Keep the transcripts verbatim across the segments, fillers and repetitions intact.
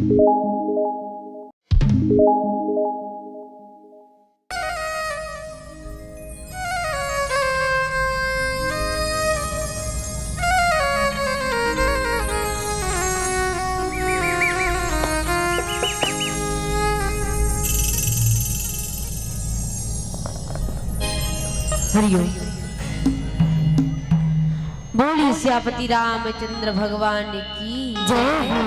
हरिओम। बोलिए सियापति रामचंद्र भगवान की जय हो।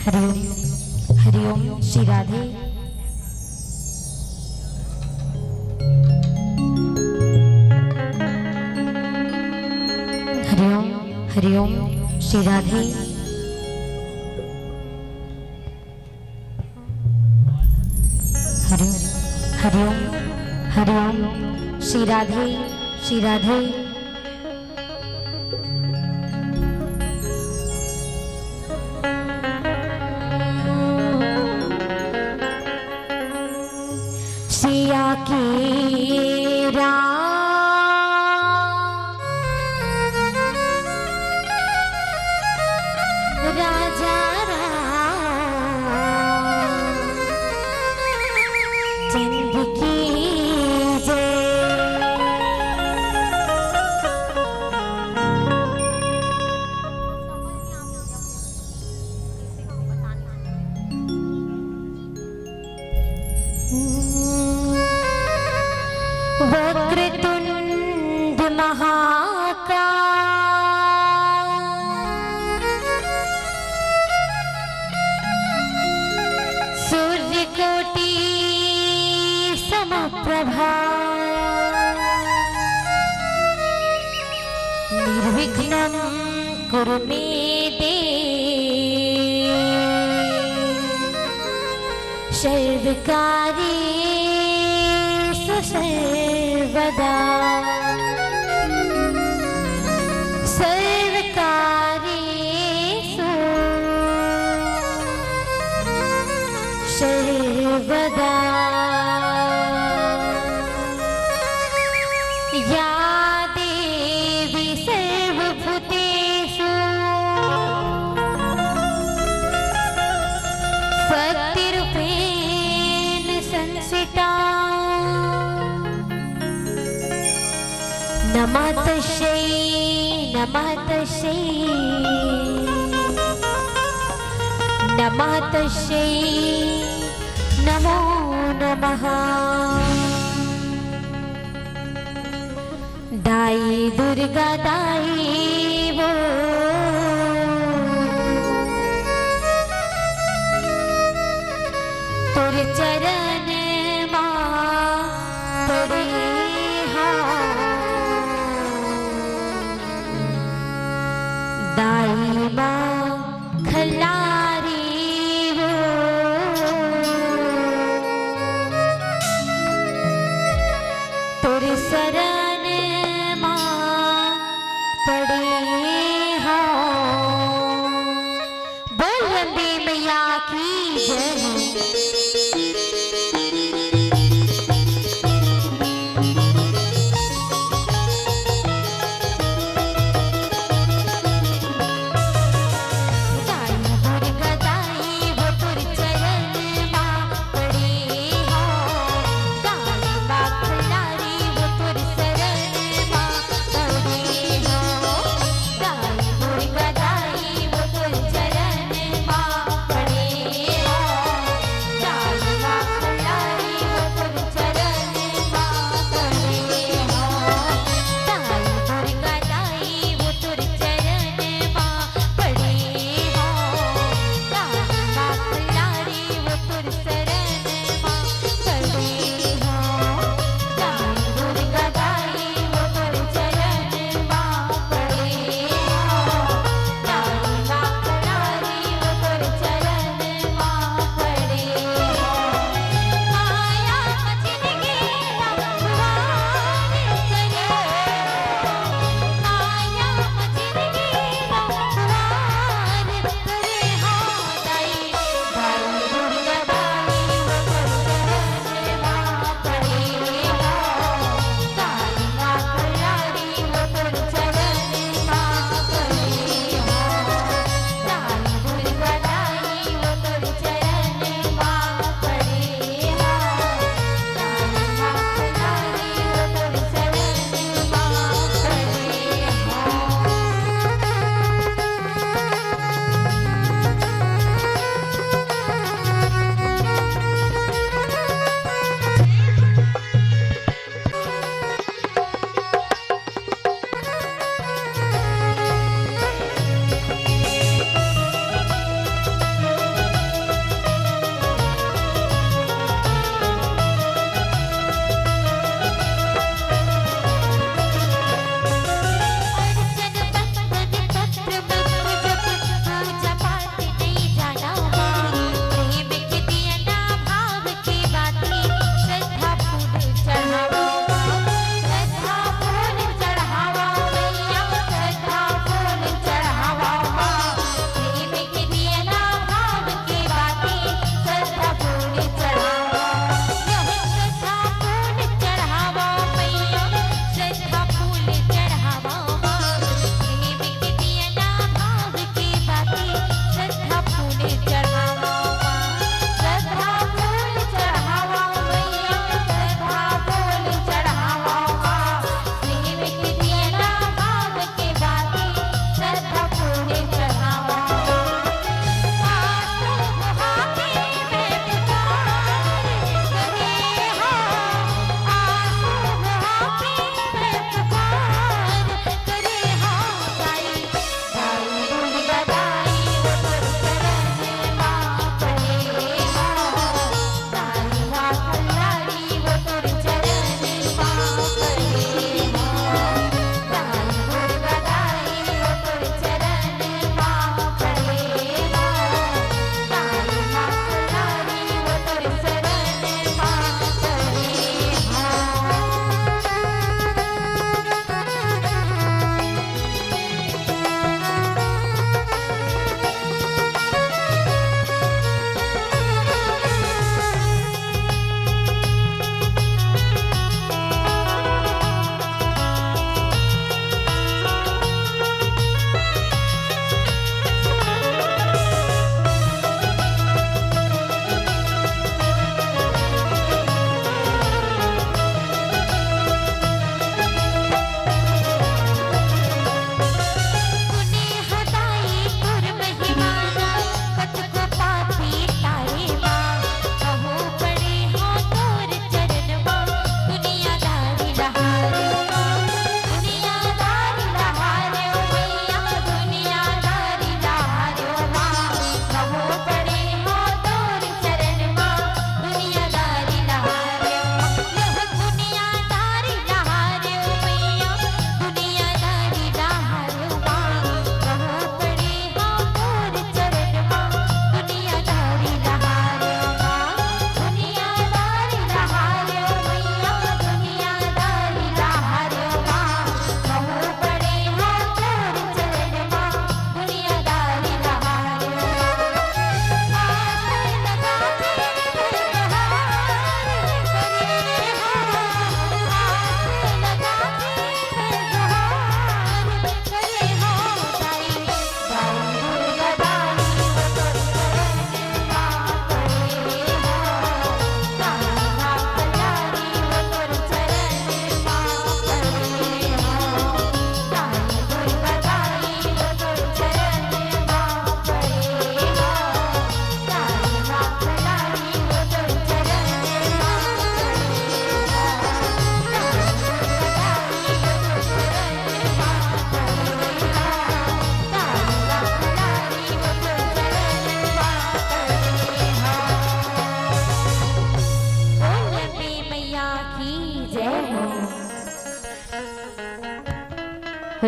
हरिओम, हरिओम श्री राधे। हरिओम, हरिओम श्री राधे। हरिओम, हरिओम, हरिओम श्री राधे, श्री राधे। सिया के राम, राजा राम चंद्र की जय। नमः कुरु मे देव। सर्वकार्येषु सर्वदा। सर्वकार्येषु सर्वदा। या देवी सर्वभूतेषु शक्तिरूपेण संस्थिता। नमः तस्यै, नमः तस्यै, नमः तस्यै, नमो नमः। दाई दुर्गा दाई वो, तोर चरण मा पड़े हा। दाई माँ खल्लारी वो, तोर शरण मा पड़े हा। बोल अम्बे मैया की जय।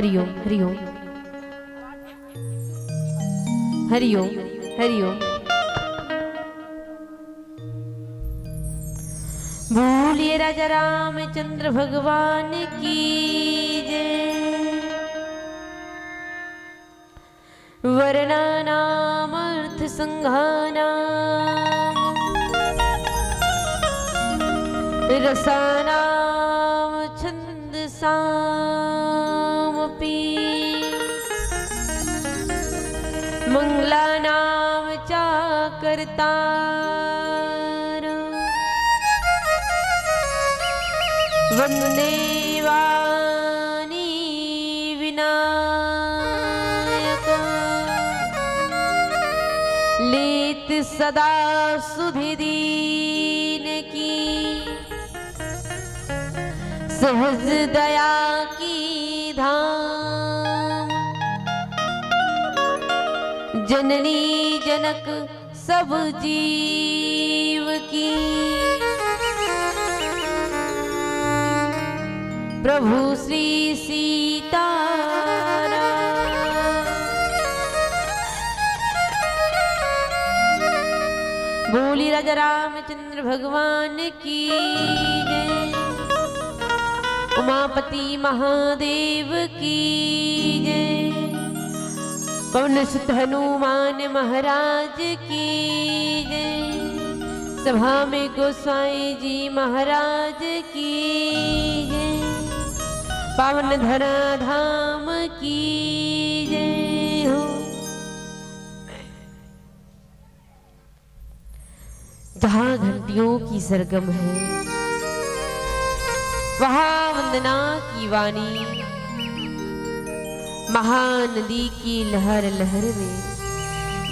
हरिओम, हरिओम, हरिओम, हरिओम। बोलिए राजा रामचंद्र भगवान की जय। वर्णानामर्थसंघानां रसानां छन्दसामपि मङ्गलानां चाकर्तारं वन्दे वाणी विनायक। लेत सदा सुधि दीन की सहज दया की धाम, जननी जनक सब जीव की। प्रभु श्री सीताराम। बोली राजा रामचंद्र भगवान की जय। उमापति महादेव की जय। पवन सुत हनुमान महाराज की जय। सभा में गोसाई जी महाराज की जय। पावन धरा धाम की जय हो। जहाँ घंटियों की सरगम है, वहाँ वंदना की वाणी। महानदी की लहर लहर में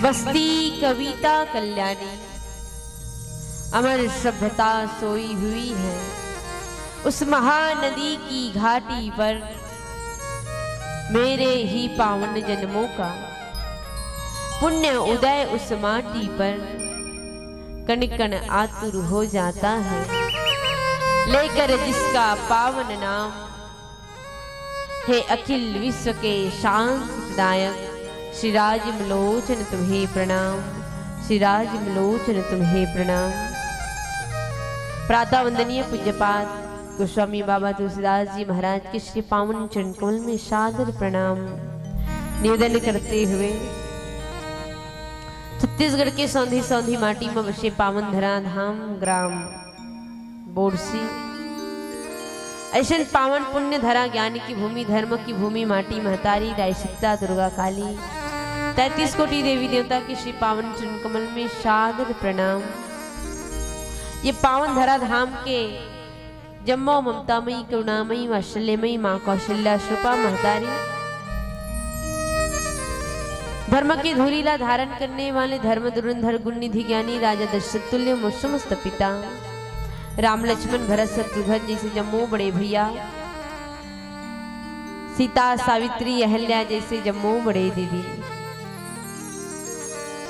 बसती कविता कल्याणी। अमर सभ्यता सोई हुई है उस महानदी की घाटी पर। मेरे ही पावन जन्मों का पुण्य उदय उस माटी पर कण कण आतुर हो जाता है, लेकर जिसका पावन नाम। हे अखिल विश्व के शांति प्रदायक श्री राजीव लोचन तुम्हें प्रणाम, श्री राजीव लोचन तुम्हें प्रणाम। प्रातः वंदनीय पूज्यपाद गोस्वामी बाबा तुलसीदास जी महाराज के श्री पावन चरण कमल में सादर प्रणाम निवेदन करते हुए छत्तीसगढ़ के सौंधी सौंधी माटी में बसे पावन धरा धाम ग्राम बोरसी, ऐसन पावन पुण्य धरा ज्ञान की भूमि, धर्म की भूमि, माटी महतारी, दाई सीता, दुर्गा काली, तैंतीस कोटि देवी देवता के श्री पावन चरण कमल में सादर प्रणाम। ये पावन धरा धाम के जम्मो ममतामयी, करुणामयी, वात्सल्यमयी माँ कौशल्या स्वरूपा महतारी, धर्म की धूरी ला धारण करने वाले धर्म धुरंधर गुण निधि ज्ञानी राजा दशरथ तुल्य मोर समस्त पिता, राम लक्ष्मण भरत शत्रुघ्न जैसे जम्मो बड़े भैया, सीता सावित्री अहल्या जैसे जम्मो बड़े दीदी,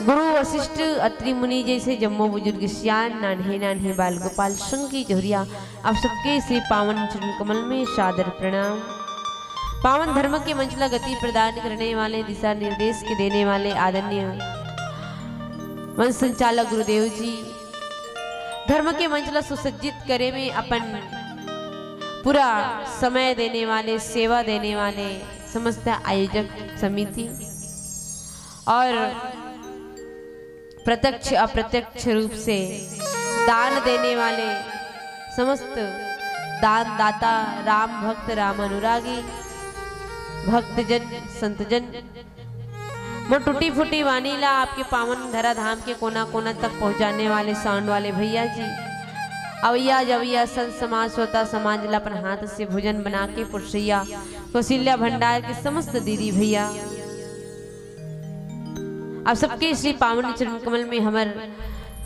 गुरु वशिष्ठ अत्रि मुनि जैसे जम्मो बुजुर्ग सियान, नान्हे नान्हे बाल गोपाल संगी जहुरिया, आप सबके श्री पावन चरण कमल में सादर प्रणाम। पावन धर्म के मंच ला गति प्रदान करने वाले, दिशा निर्देश के देने वाले आदरणीय मंच संचालक गुरुदेव जी, धर्म के मंच ला सुसज्जित करे में अपन पूरा समय देने वाले, सेवा देने वाले समस्त आयोजक समिति और प्रत्यक्ष अप्रत्यक्ष रूप से दान देने वाले समस्त दानदाता, राम भक्त, राम अनुरागी, भक्तजन, संतजन, मोर टूटी फूटी वाणी ला आपके पावन धरा धाम के कोना कोना तक पहुँचाने वाले साउंड वाले भैया जी, अवैया जवैया संत समाज, श्रोता समाज ला अपन हाथ से भोजन बना के पुरसैया कौशल्या भंडार के समस्त दीदी भैया, आप सबके श्री पावन चरण कमल में हमर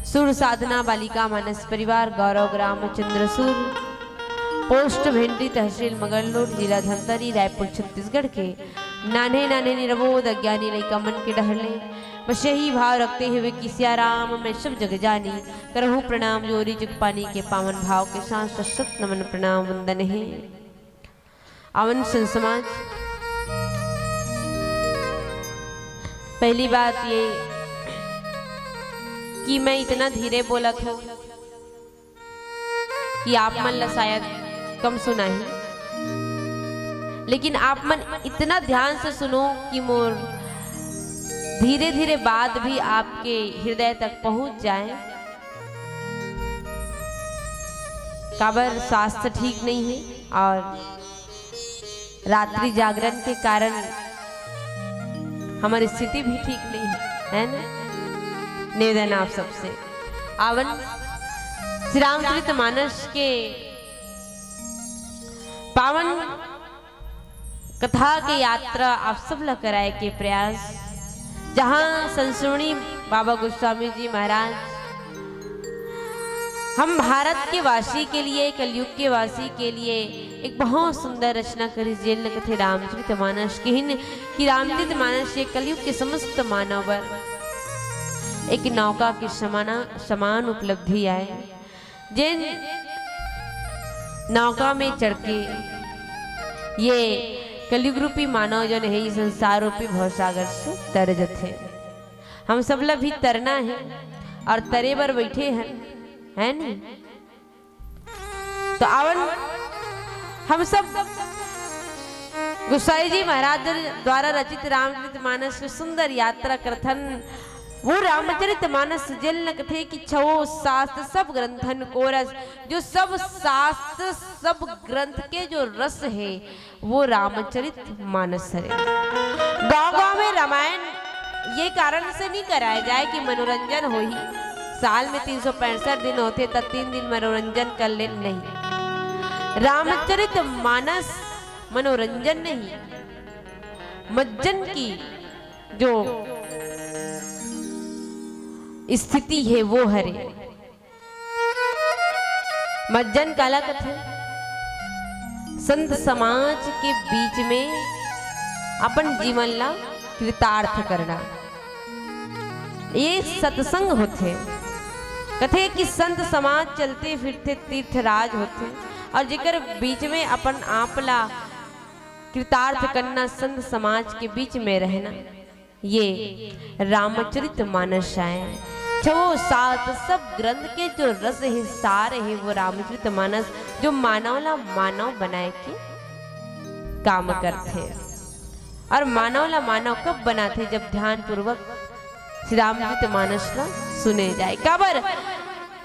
सुर साधना बालिका मानस परिवार, गौरव ग्राम चंद्रसूर, पोस्ट भेंडी, तहसील मगरलोड, जिला धमतरी, रायपुर, छत्तीसगढ़ के नान्हे नान्हे निरबोध अज्ञानी लइका मन के डहर ले बस यही भाव रखते हुए कि सिया राम मैं सब जग जानी, करहूँ प्रणाम जोरी जुग पानी के पावन भाव के साथ सशक्त नमन प्रणाम वंदन है। आवन संत समाज, पहली बात ये कि मैं इतना धीरे बोलत हूँ कि आप मन ला शायद कम सुनाही, लेकिन आप मन इतना ध्यान से सुनो कि मोर धीरे धीरे बात भी आपके हृदय तक पहुंच जाए। काबर स्वास्थ्य ठीक नहीं है और रात्रि जागरण के कारण हमर स्थिति भी ठीक नहीं है, है ना? निवेदन आप सबसे, आवन श्री रामचरित मानस के पावन कथा के यात्रा आप सब ला कराए के प्रयास, जहाँ संत शिरोमणि बाबा गोस्वामी जी महाराज हम भारत के वासी के लिए, कलयुग के वासी के लिए एक बहुत सुंदर रचना करिस, जेन ल कथे रामचरित मानस। किहिन कि रामचरित मानस ये कलयुग के समस्त मानव बर एक नौका के समाना, समान उपलब्धि आए, जेन नौका में चढ़ के ये कलयुग रूपी मानव जन है, ये संसार रूपी भवसागर से तर जथे। हम सब ला भी तरना है और तरे बर बैठे हैं, है नी? तो आवन हम सब गोसाई जी महाराज द्वारा रचित रामचरित मानस के सुंदर यात्रा करथन। वो रामचरित मानस जेल न कथे कि छवो शास्त्र सब ग्रंथन को रस, जो सब शास्त्र सब ग्रंथ के जो रस है वो रामचरित मानस हरे। गांव गांव में रामायण ये कारण से नहीं कराए जाए कि मनोरंजन होही, साल में तीन सौ पैंसठ दिन होथे त तीन दिन मनोरंजन कर ले, नहीं। रामचरित मानस मनोरंजन नहीं, मज्जन की जो स्थिति है वो हरे। मज्जन काला कथे? संत समाज के बीच में अपन जीवन ला कृतार्थ करना, ये सत्संग होथे। कथे कि संत समाज चलते फिरते तीर्थराज होथे, और जेकर बीच में अपन आप ला कृतार्थ करना, संत समाज के बीच में रहना, ये रामचरित मानस आय। छवो शास्त्र सब ग्रंथ के जो रस है, सार है, वो रामचरित मानस, जो मानव ला मानव बनाए के काम करथे। और मानव ला मानव कब बनाथे? जब ध्यान पूर्वक श्री रामचरित मानस ला सुने जाए। काबर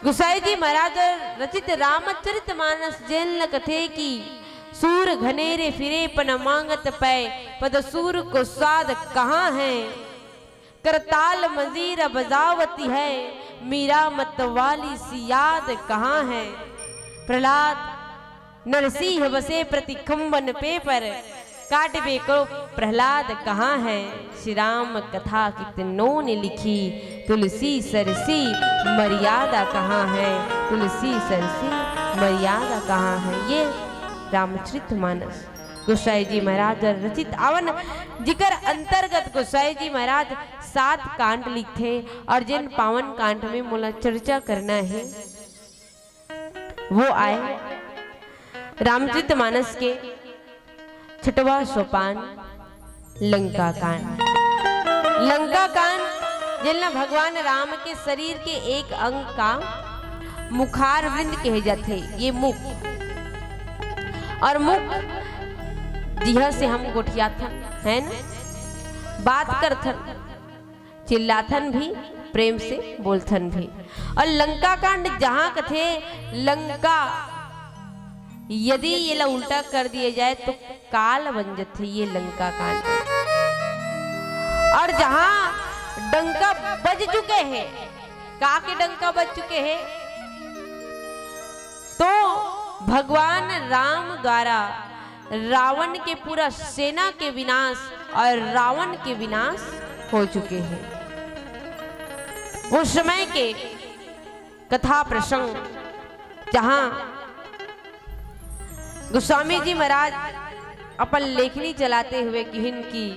गोसाई जी महाराज रचित रामचरित मानस जेन ल कथे कि सूर घनेरे फिरे पन मांगत पै, पद सूर को साध कहाँ है? करताल मजीरा बजावती है, मीरा मत वाली सी याद कहाँ है? प्रहलाद नरसिंह बसे प्रतिखंबन पे पर, काटबे को प्रहलाद कहाँ है? श्री राम कथा कितनों ने लिखी, तुलसी सरसी मर्यादा कहाँ है? तुलसी सरसी मर्यादा कहाँ है? ये रामचरित मानस गोसाई जी महाराज रचित आवन, जिकर अंतर्गत गोसाई जी महाराज सात कांड लिखथे, और जेन पावन कांड में मोला चर्चा करना है वो आय रामचरित मानस के छठवा सोपान लंका कांड। लंका कांड जेन ला भगवान राम के शरीर के एक अंग का मुखार वृंद कहे जाथे। ये मुख और मुख जिहा से हम गोठियाथन, है ना, बात करथन, चिल्लाथन भी, प्रेम से बोलथन भी। और लंका कांड जहां कथे लंका, यदि ये ला उल्टा कर दिए जाए तो काल बन जथे ये लंका कांड। और जहां डंका बज चुके हैं, का के डंका बज चुके हैं, तो भगवान राम द्वारा रावण के पूरा सेना के विनाश और रावण के विनाश हो चुके हैं। उस समय के कथा प्रसंग, जहां गोस्वामी जी महाराज अपन लेखनी चलाते हुए किहिन की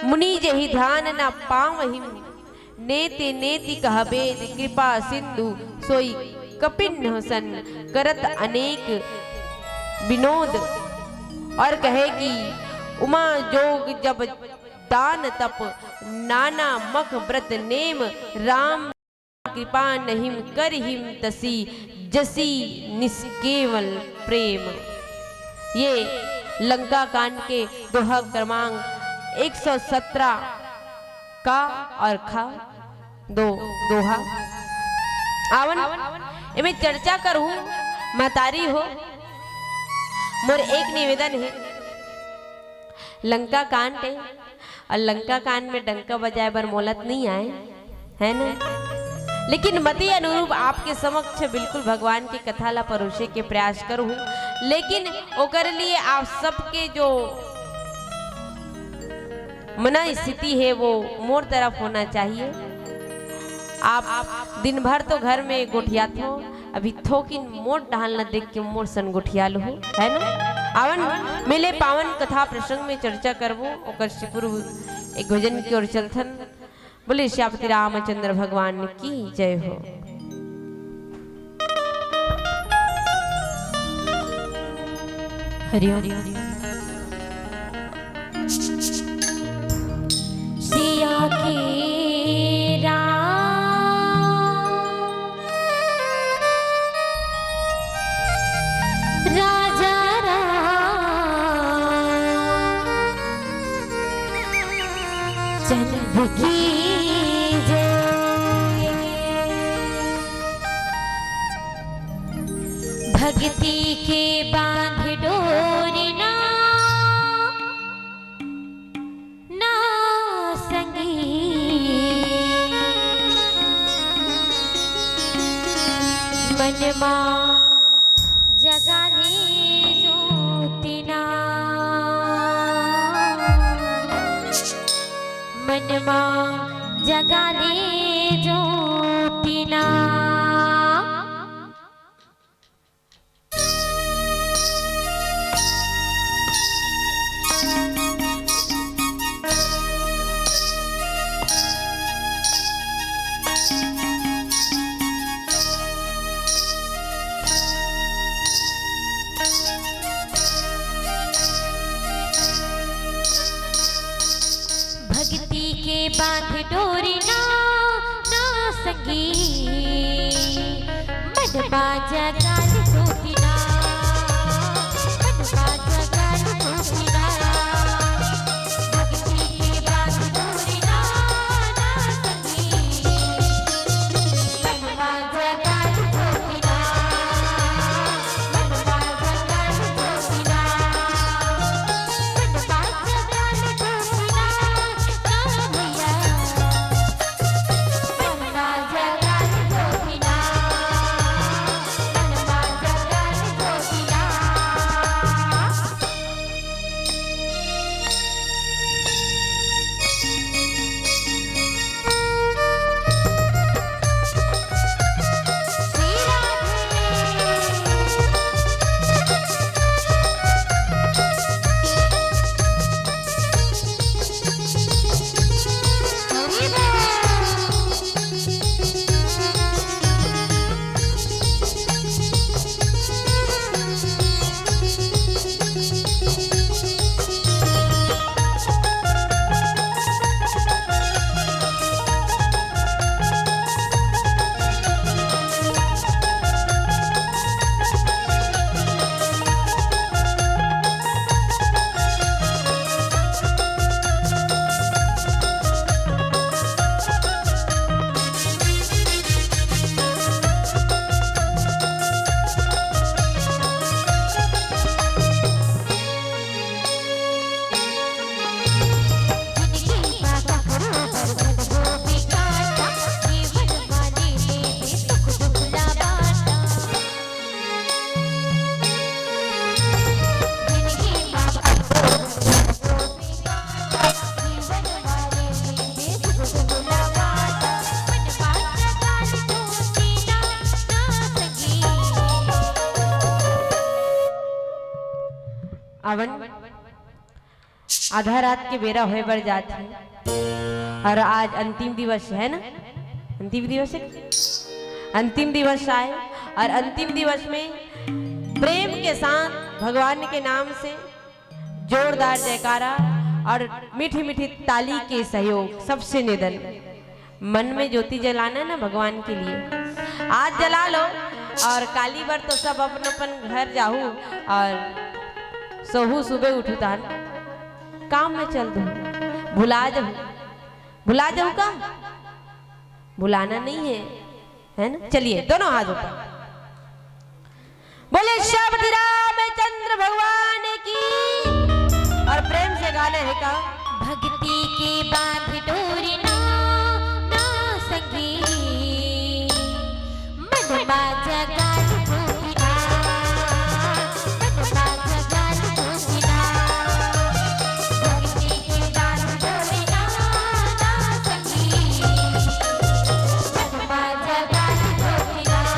मुनि जेहि ध्यान न पावहिं, नेति नेति कह बेद, कृपा सिंधु सोई कपिन हसन करत अनेक विनोद। और कहे कि उमा जोग जब दान तप नाना मख व्रत नेम, राम कृपा नहिम करहिम तसी जसी निष्केवल प्रेम। ये लंका कांड के दोहा क्रमांक एक सौ सत्रह का और खा दो दोहा। आवन एमे चर्चा करहूं। महतारी हो, मोर एक निवेदन हे, लंका कांड हे और लंका कांड में डंका बजाए बर मोलत नहीं आए, है ना? लेकिन मति अनुरूप आपके समक्ष बिल्कुल भगवान के कथा ला परोसे के प्रयास करूँ, लेकिन ओकर लिए आप सबके जो मन स्थिति है वो मोर तरफ होना चाहिए। आप दिन भर तो घर में गोठियात हो, अभी थोकिन मोर डहान ला देख के मोर सन गोठिया लो, है ना? आवन मिले पावन कथा प्रसंग में चर्चा करबो, ओकर से पूर्व एक भजन की ओर चलथन। बोले श्यापति रामचंद्र भगवान की जय हो। हरि ओम। सिया के राम, राजा राम, चंद्र की जय। भक्ति के बांध डोरी ना, ना संगी, मनमा जगा ले जोती ना, मनमा जगा ले जोती ना। भक्ति के बांध डोरी ना, ना संगी, मन बाजा गाल जोती ना, मन बाजा गाल जोती ना। भक्ति के बांध डोरी ना, ना संगी, मन बाजा गाल जोती ना। आवन, आधा रात के बेरा होय बर जात हे और आज अंतिम दिवस है ना, अंतिम दिवस है, अंतिम दिवस आए और अंतिम दिवस में प्रेम के साथ भगवान के नाम से जोरदार जयकारा और मीठी मीठी ताली के सहयोग, सबसे निदन। मन में ज्योति जलाना ना भगवान के लिए, आज जला लो। और काली बर तो सब अपन अपन घर जाहू और सोहू, सुबह उठू तान काम में चल दू, भुला जाहू। भुला जाहू का? भुलाना नहीं है, है ना? चलिए, दोनों हाथ ऊपर। बोले श्यामति रामचंद्र भगवान की। और प्रेम से गाना है का? भक्ति के बांध डोरी ना, ना संगी, मन मा जगाल गोपीनाथ, मन मा जगाल गोपीनाथ। भक्ति के बांध डोरी ना, ना संगी, मन मा जगाल गोपीनाथ।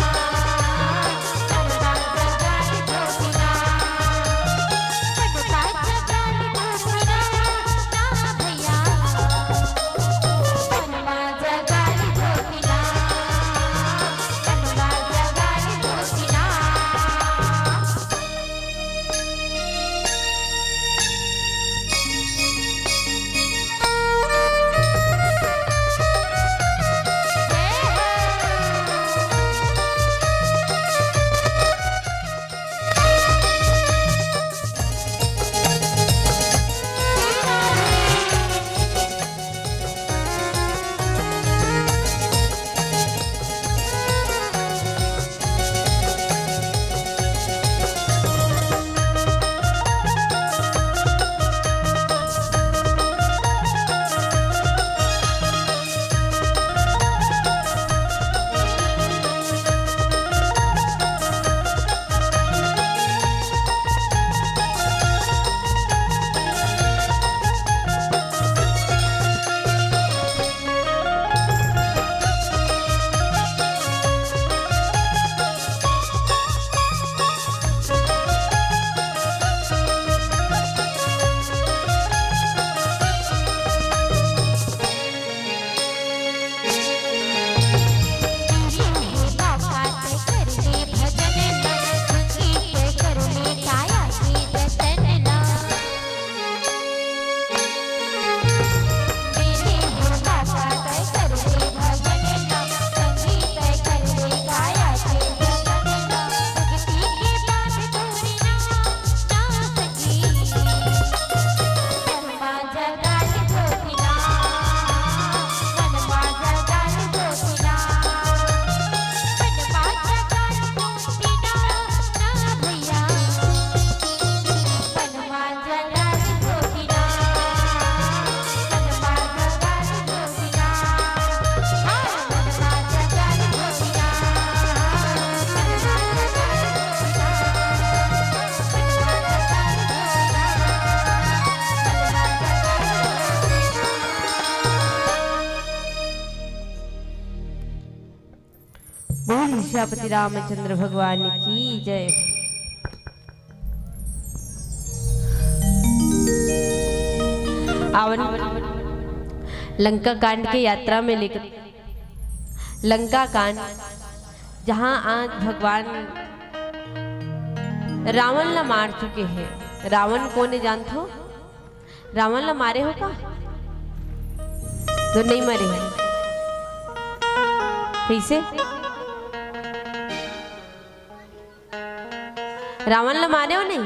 बोल सियापति रामचंद्र भगवान की जय। आवन लंका कांड के यात्रा में लेकर लंका कांड, जहां आज भगवान रावण ला मार चुके हैं। रावण कोन हे जानथो? रावण ला मारे हो का? तो नहीं मारे हो। कैसे? रावण ला मारे हो नहीं?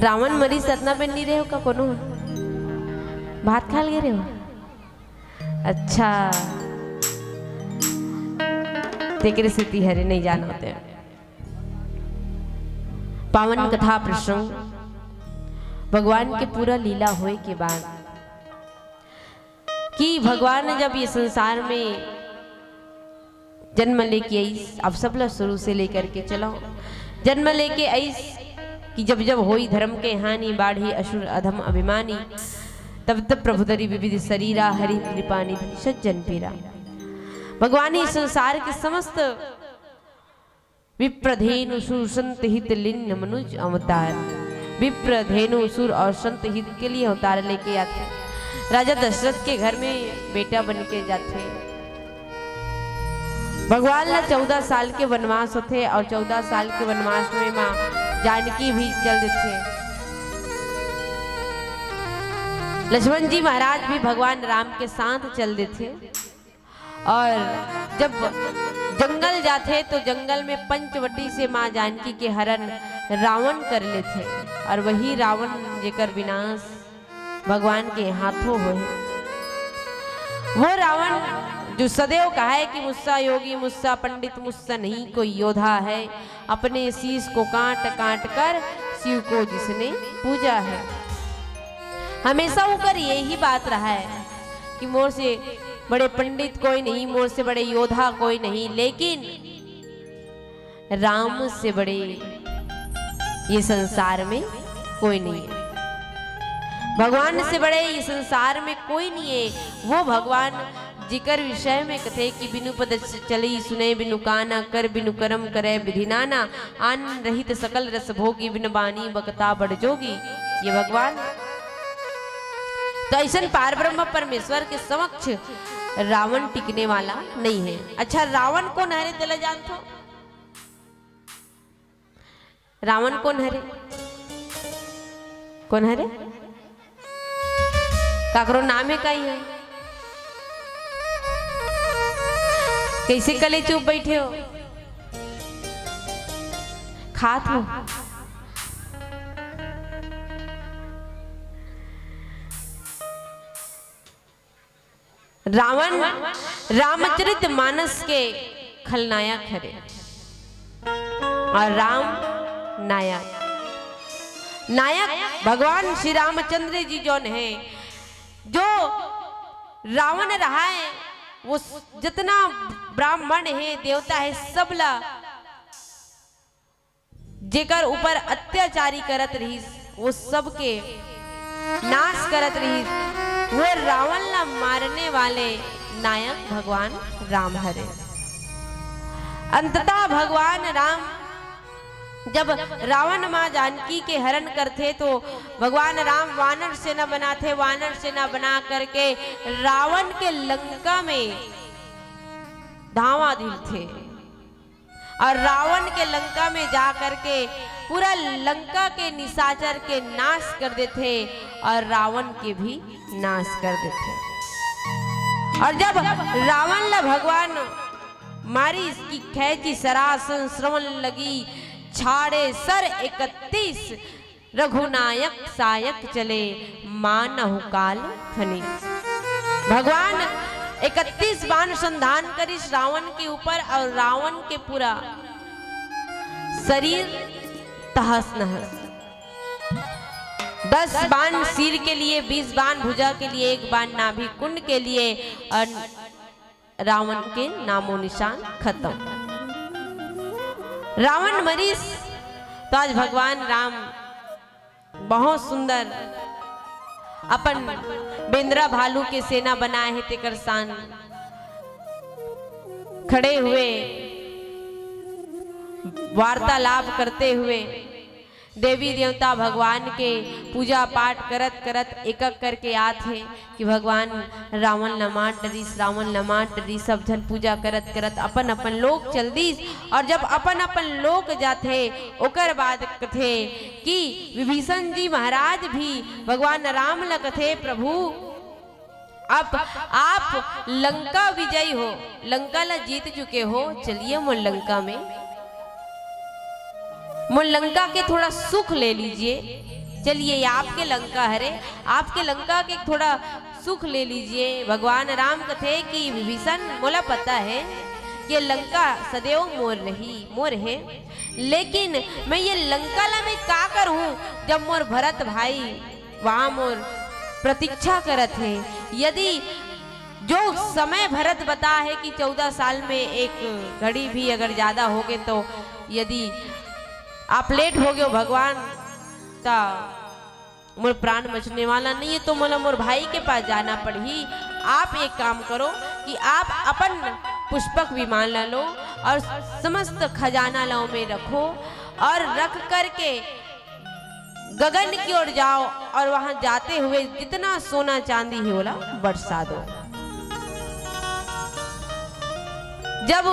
रावण मरी सतना पे नहीं रहे हो का कोनो? भात खा ले रहे हो? अच्छा, तेकरे सेती हरे नहीं जाना होते। पावन कथा प्रसंग, भगवान के पूरा लीला होए के बाद कि भगवान जब ये संसार में जन्म लेके आइस, आप सब ला शुरू से लेकर के चलो, जन्म लेके आइस कि जब जब होई धर्म के हानि, बाढ़ी असुर अधम अभिमानी, तब तब प्रभु धरी विविध शरीरा, हरि कृपा निधि सज्जन पीरा। भगवान इस संसार के समस्त विप्रधेनु सुर संत हित लिन्न मनुज अवतार। विप्रधेनु सुर और संत हित के लिए अवतार लेके आथे। राजा दशरथ के घर में बेटा बन के जाथे। भगवान ला चौदह साल के वनवास होथे और चौदह साल के वनवास में माँ जानकी भी चल देथे। लक्ष्मण जी महाराज भी भगवान राम के साथ चल देथे और जब जंगल जाथे तो जंगल में पंचवटी से माँ जानकी के हरण रावण कर लेथे और वही रावण जेकर विनाश भगवान के हाथों होए। वो रावण जो सदैव कहाए कि मुझसा योगी, मुझसा पंडित, मुझसा नहीं कोई योद्धा है, अपने शीश को काट काट कर शिव को जिसने पूजा है। हमेशा ओकर यही बात रहा है कि मोर से बड़े पंडित कोई नहीं, मोर से बड़े योद्धा कोई नहीं, लेकिन राम से बड़े ये संसार में कोई नहीं है। भगवान से बड़े ये संसार में कोई नहीं है। वो भगवान जिकर विषय में कथे कि बिनु पद चलई सुने बिनु काना, कर बिनु करम करे विधि नाना, आन रहित सकल रस भोगी, बिन बानी बकता बड़ जोगी। ये भगवान तो ऐसन पार ब्रह्म परमेश्वर के समक्ष रावण टिकने वाला नहीं है। अच्छा, रावण कोन हरे, तेला जानथो? रावण कोन हरे? कोन हरे? काकरो नाम हे का इहाँ? कइसे कले चुप बइठे हो? खात हो? रावण रामचरित मानस के खलनायक हरे और राम नायक। नायक भगवान श्री रामचंद्र जी जोन हे, जो रावण रहा है, वो जितना ब्राह्मण हे, देवता हे, सबला जेकर ऊपर अत्याचारी करत रहिस, वो सबके नाश करत रहिस, वो रावण ला मारने वाले नायक भगवान राम हरे। अंततः भगवान राम जब रावण माँ जानकी के हरण करथे तो भगवान राम वानर सेना बनाथे। वानर सेना बना करके रावण के लंका में धावा दिलथे। और रावण के लंका में जा करके पूरा लंका के निशाचर के नाश कर देथे और रावण के भी नाश कर देथे। और जब रावण ला भगवान मारिस कि खैची सरासन श्रवण लगी छाड़े सर इकतीस, रघुनायक सायक चले मानहु काल खनीस। भगवान इकतीस बाण संधान करिस रावण के ऊपर और रावण के पूरा शरीर तहस नहस। दस बाण सिर के लिए, बीस बाण भुजा के लिए, एक बाण नाभि कुंड के लिए और रावण के नामो निशान खत्म। रावण मरिस तो आज भगवान राम बहुत सुंदर अपन बेंदरा भालू के सेना बनाए हे, तेकर सान खड़े हुए वार्तालाप करते हुए देवी देवता भगवान के पूजा पाठ करत करत एक एक करके आत हे कि भगवान रावण ल मार डरिस, रावण ल मार डरिस। सब झन पूजा करत करत अपन अपन लोक चल दिस। और जब अपन अपन लोक जाथे, ओकर बाद कथे कि विभीषण जी महाराज भी भगवान राम ल कथे, प्रभु, अब आप लंका विजयी हो, लंका ला जीत चुके हो, चलिए मोर लंका में, मोर लंका के थोड़ा सुख ले लीजिए। चलिए, ये आपके लंका हरे, आपके लंका के थोड़ा सुख ले लीजिए। भगवान राम कथे कि विभीषण, मोला पता है कि ये लंका सदैव मोर रही, मोर है, लेकिन मैं ये लंका ला मैं का करूं, जब मोर भरत भाई वहाँ मोर प्रतीक्षा करत हे। यदि जो समय भरत बता है कि चौदह साल में एक घड़ी भी अगर ज्यादा हो गए तो यदि आप लेट हो गए हो भगवान, तो मोर प्राण बचने वाला नहीं है, तो मोला मोर भाई के पास जाना पड़ही। आप एक काम करो कि आप अपन पुष्पक विमान ला लो और समस्त खजाना ला में रखो और रख करके गगन की ओर जाओ और वहां जाते हुए जितना सोना चांदी है, ओला बरसा दो। जब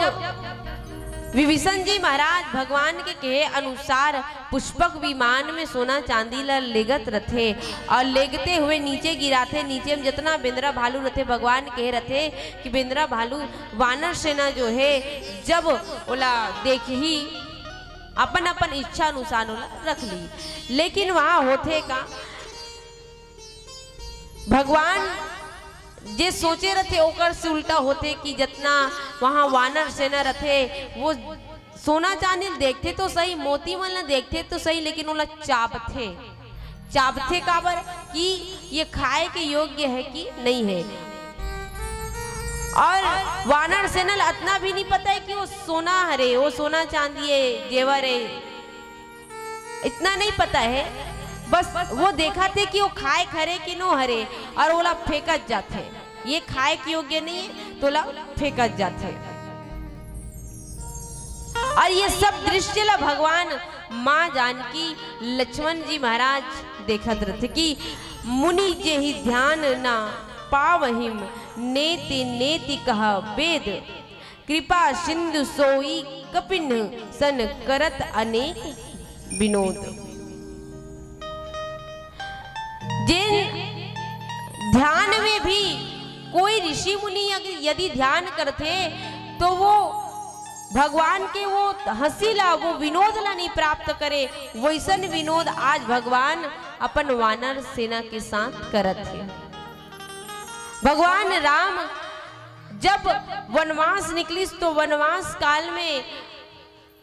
विभीषण जी महाराज भगवान के कहे अनुसार पुष्पक विमान में सोना चांदी ला लेगत रथे और लेगते हुए नीचे गिराथे, नीचे में जितना बेंदरा भालू रथे, भगवान कहे रथे कि बेंदरा भालू, वानर सेना जो है, जब ओला देखही, अपन अपन इच्छा अनुसार ओला रख ली। लेकिन वहां होथे का, भगवान जे सोचे रथे ओकर से उल्टा होथे कि जतना वहां वानर सेना रथे, वो सोना चांदी ल देखथे तो सही, मोती मन ल देखथे तो सही, लेकिन ओला चाबथे। चाबथे काबर कि ये खाए के योग्य है कि नहीं है। और वानर सेना ल अतना भी नहीं पता है कि वो सोना हरे, वो सोना चांदी है, जेवर है, इतना नहीं पता है। बस वो देखाथे कि वो खाए के हरे कि नो हरे, और ओला फेंकत जाथे। ये खाए के योग्य नहीं है, तो ओला फेंकत जाथे। और ये सब दृश्य ला भगवान माँ जानकी, लक्ष्मण जी महाराज देखत रथे कि मुनि जेहि ध्यान न पावहिम, नेति नेति कह वेद। कृपा सिंधु सोई कपिन सन करत अनेक विनोद। जेन ध्यान में भी कोई ऋषि मुनि अगर यदि ध्यान करथे, तो वो भगवान के वो हंसी ला, वो विनोद ला नहीं प्राप्त करे। वैसन विनोद आज भगवान अपन वानर सेना के साथ करत हे। भगवान राम जब वनवास निकलिस, तो वनवास काल में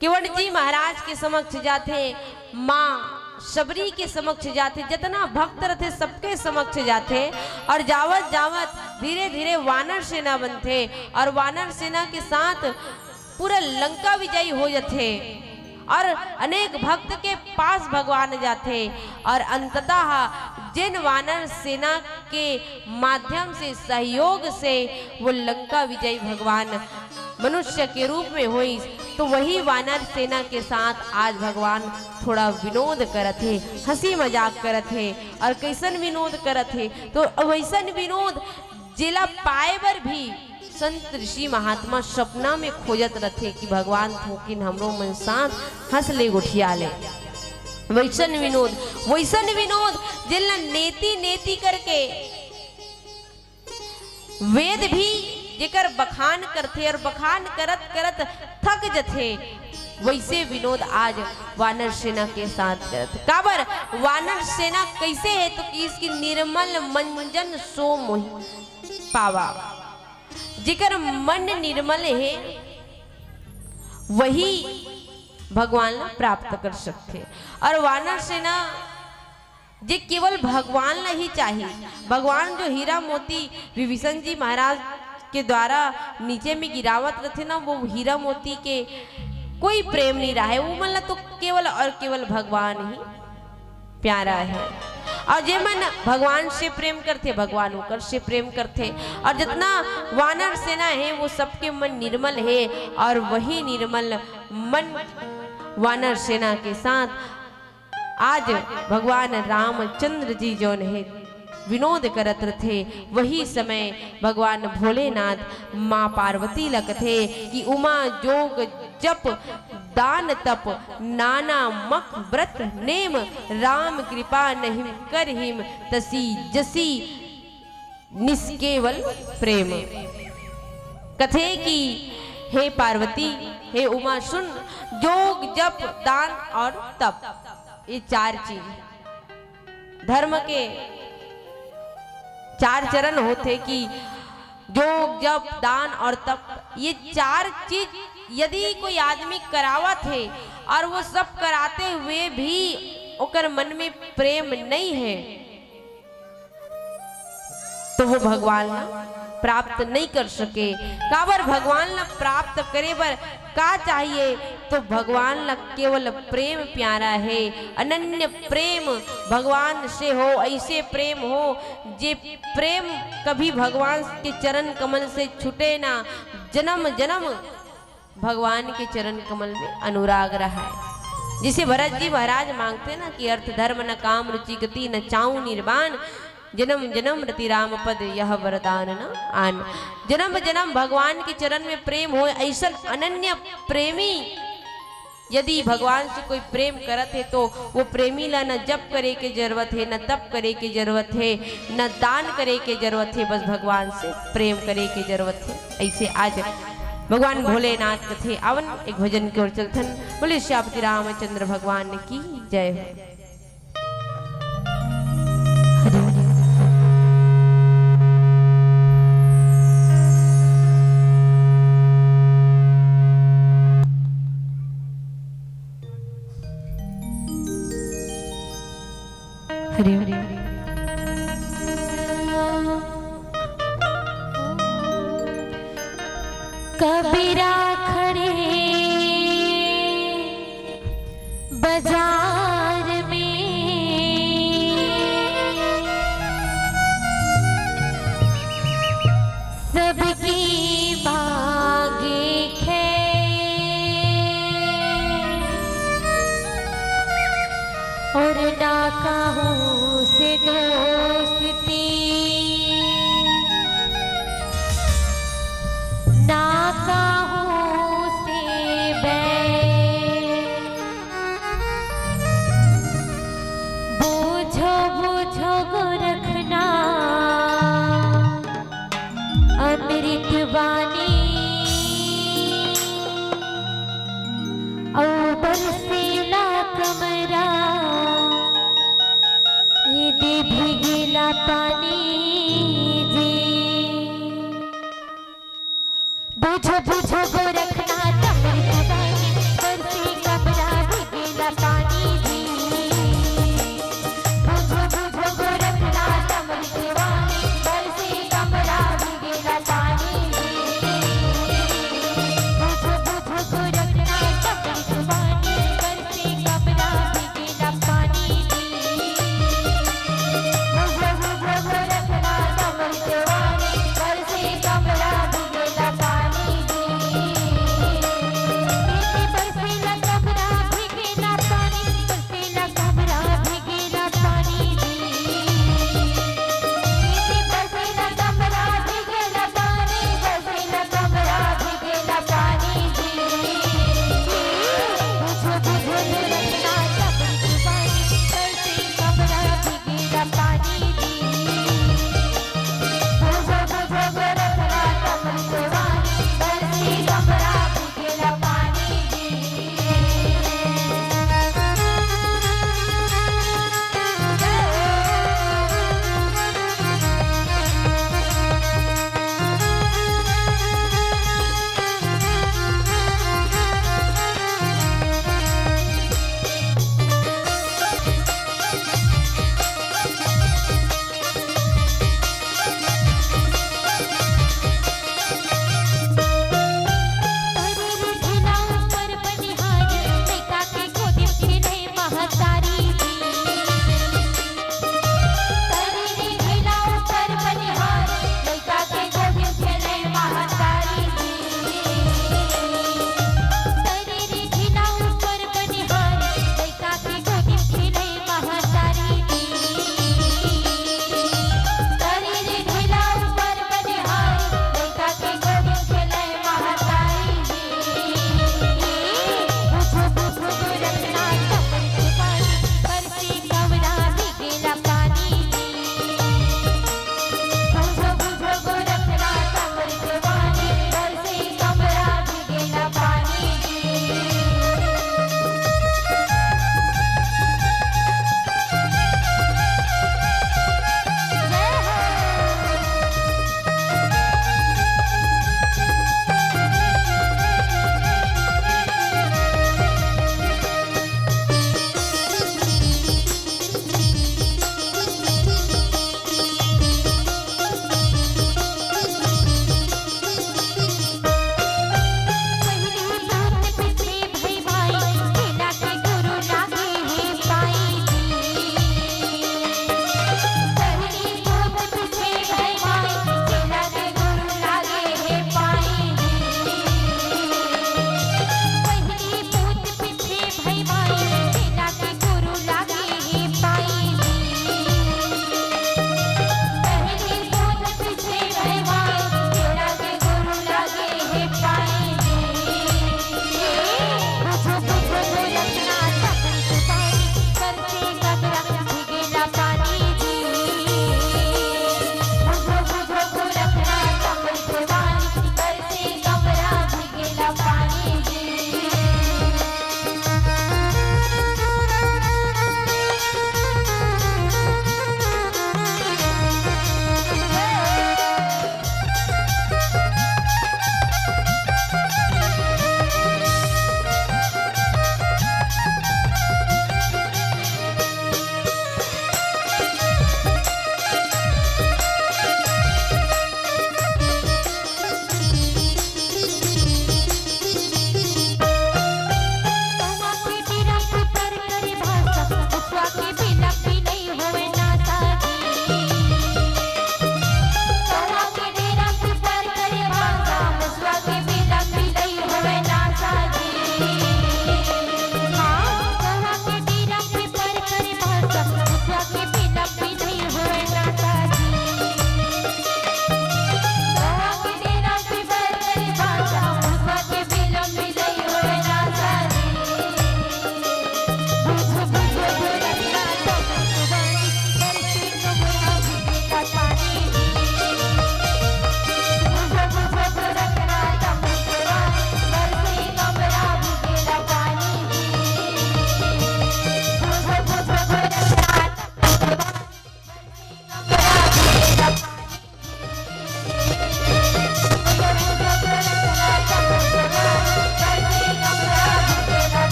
केवट जी महाराज के समक्ष जाथे, माँ शबरी के समक्ष जाथे, जतना भक्त रथे, सबके समक्ष जाथे। और जावत जावत धीरे धीरे वानर सेना बनथे और वानर सेना के साथ पूरा लंका विजयी हो जाथे। और अनेक भक्त के पास भगवान जाथे और अंततः जेन वानर सेना के माध्यम से, सहयोग से वो लंका विजयी भगवान मनुष्य के रूप में होइस, तो वही वानर सेना के साथ आज भगवान थोड़ा विनोद करत हे, हंसी मजाक करत हे। और कैसन विनोद करत हे? तो वैसन विनोद जेला पाए बर भी संत ऋषि महात्मा सपना में खोजत रथे कि भगवान थोकिन हमरो मन साथ हंस ले, गोठिया ले। वैसन विनोद, वैसन विनोद जेला नेति नेति करके वेद भी जेकर बखान करथे और बखान करत करत थक जथे, वैसे विनोद आज वानर सेना के साथ करत। काबर वानर सेना कैसे है? तो कि इसकी निर्मल मंजन सो मोहि पावा। जेकर मन निर्मल हे, वही भगवान ला प्राप्त कर सकथे। और वानर सेना जे केवल भगवान ला ही चाही, भगवान जो हीरा मोती विभीषण जी महाराज के द्वारा नीचे में गिरावत रथे ना, वो हीरा मोती के कोई प्रेम नहीं रहा है। वो मन ला तो केवल और केवल भगवान ही प्यारा है। और जे मन भगवान से प्रेम करथे, भगवान ओकर से प्रेम करथे। और जितना वानर सेना है, वो सबके मन निर्मल है। और वही निर्मल मन वानर सेना के साथ आज भगवान रामचंद्र जी जोन है, विनोद करत रथे। वही समय भगवान भोलेनाथ माँ पार्वती ला कथे कि उमा जोग जप दान तप नाना मख व्रत नेम, राम कृपा नहीं करहिम तसी जसी निष्केवल प्रेम। कथे कि हे पार्वती, हे उमा, सुन, जोग जप दान और तप, ये चार चीज धर्म के चार चरण होथे कि जोग जप दान और तप, ये चार चीज यदि कोई आदमी करावत हे और वो सब कराते हुए भी ओकर मन में प्रेम नहीं है, तो वो भगवान ला प्राप्त नहीं कर सके। काबर भगवान ला प्राप्त करे बर का चाहिए? तो भगवान ला केवल प्रेम प्यारा है, अनन्य प्रेम भगवान से हो, ऐसे प्रेम हो जे प्रेम कभी भगवान के चरण कमल से छूटे ना, जन्म जन्म भगवान के चरण कमल में अनुराग रहा है। जिसे भरत जी महाराज मांगते ना कि अर्थ धर्म न काम रुचि गति न चाहूं निर्वाण, जन्म जन्म रति राम पद यह वरदान न आन। जन्म जन्म भगवान के चरण में प्रेम होय, ऐसन अनन्य प्रेमी यदि भगवान से कोई प्रेम करत हे तो वो प्रेमी ला न जप करे के जरूरत हे, न तप करे के जरूरत हे, न दान करे के जरूरत हे, बस भगवान से प्रेम करे के जरूरत हे। ऐसे आज भगवान भोलेनाथ कथे, आवन एक भजन की ओर चलथन। बोले श्यामति रामचंद्र भगवान की जय हो। हरि ओम। कबीरा खड़े बाजार में, सबकी मांगे खैर, और ना कहूँ से दोस्ती, ना कहूँ से बैर। बूझो बूझो गोरखनाथ अमृत बानी, अउ बरसेला कमरा ये देवी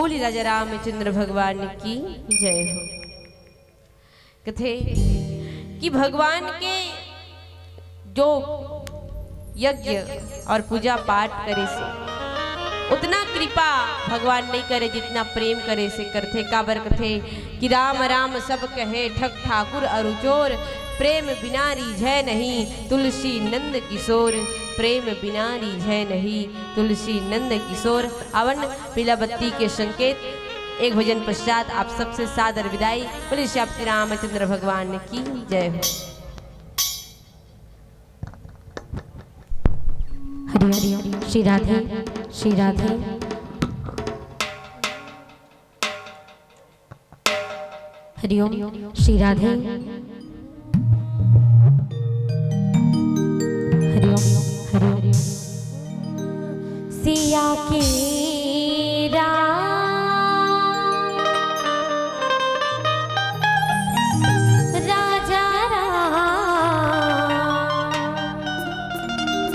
बोली राजा रामचंद्र भगवान की जय हो। कथे कि भगवान के जो यज्ञ और पूजा पाठ करे से उतना कृपा भगवान नहीं करे, जितना प्रेम करे से करथे। काबर कथे कि राम राम सब कहे ठग ठाकुर अरु चोर, प्रेम बिना रीझै नहीं तुलसी नंद किशोर, प्रेम बिना रीझै नहीं तुलसी नंद किशोर। अवन पीला बत्ती के संकेत। एक भजन पश्चात आप सबसे सादर विदाई। बोले श्री आपके रामचंद्र भगवान की जय हो। हरि हरि श्री राधे, श्री राधे। हरिओम श्री राधे। हरिओम, हरिओम। सिया के राम, राजा राम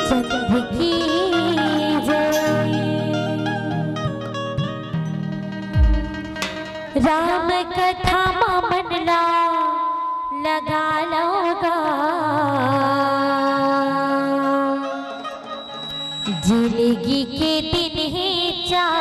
चंद्र की जय। राम कथा म मन ला लगा लव गा, जिनगी के दिन हे चार।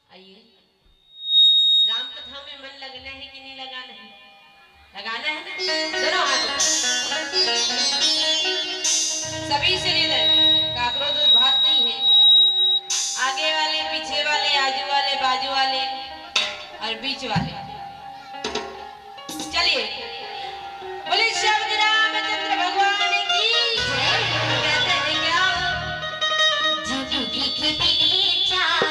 आइए, राम कथा में मन लगाना है कि नहीं लगाना है? लगाना है ना? दोनों हाथ ऊपर। सभी से निवेदन, काकरो दूर भात नहीं है। आगे वाले, पीछे वाले, आजू वाले, बाजू वाले और बीच वाले। चलिए, बोले श्री रामचंद्र भगवान की जय। कहते हैं क्या, जिंदगी के दिन चार।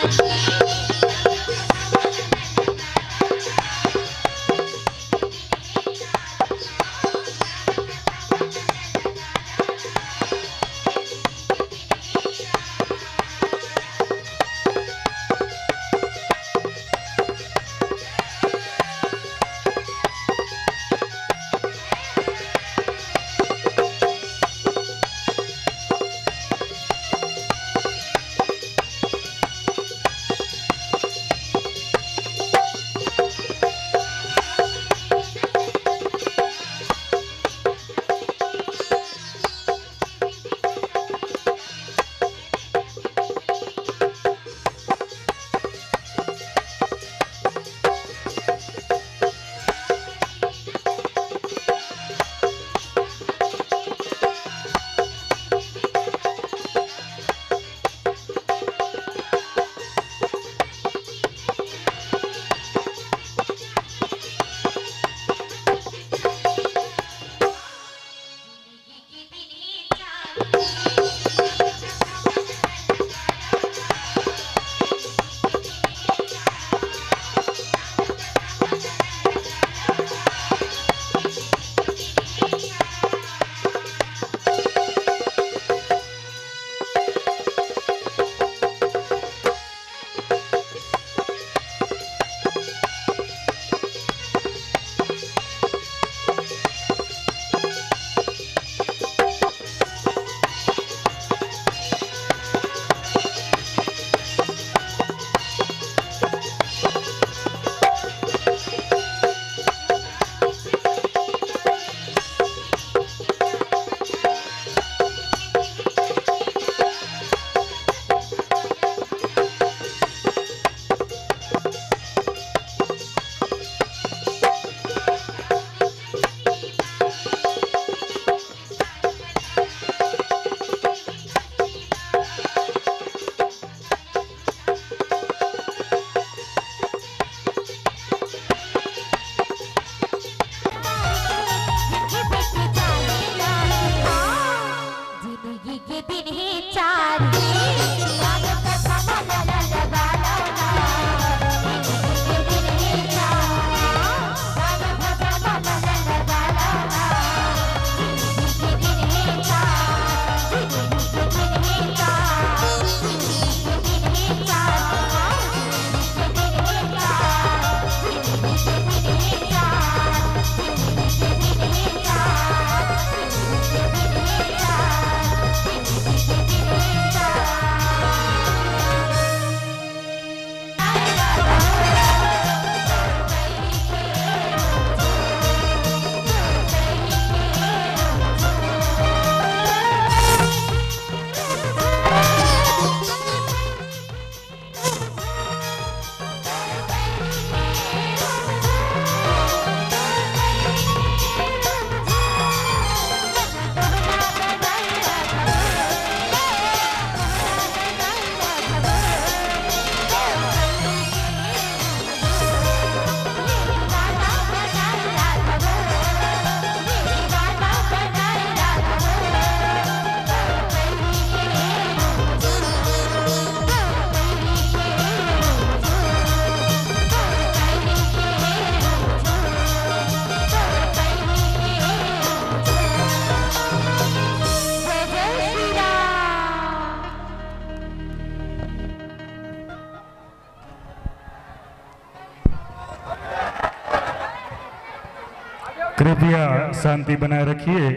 कृपया शांति बनाए रखिए,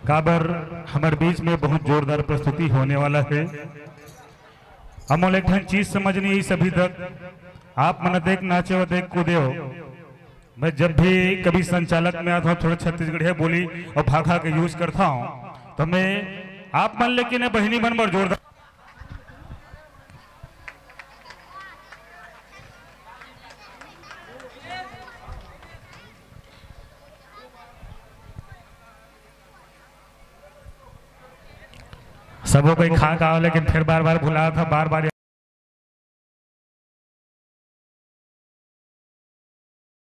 काबर हमर बीच में बहुत जोरदार प्रस्तुति होने वाला है। हमन एक ठन चीज समझ नहीं आई अभी तक, आप मन देख नाचे हो, देख कूदे हो। मैं जब भी कभी संचालक में आता हूँ, थोड़ा छत्तीसगढ़िया बोली और भाखा के यूज करता हूँ, तो मैं आप मन लेकिन बहिनी मन बर जोरदार सबो कोई खा का, लेकिन फिर बार बार भुला था, बार बार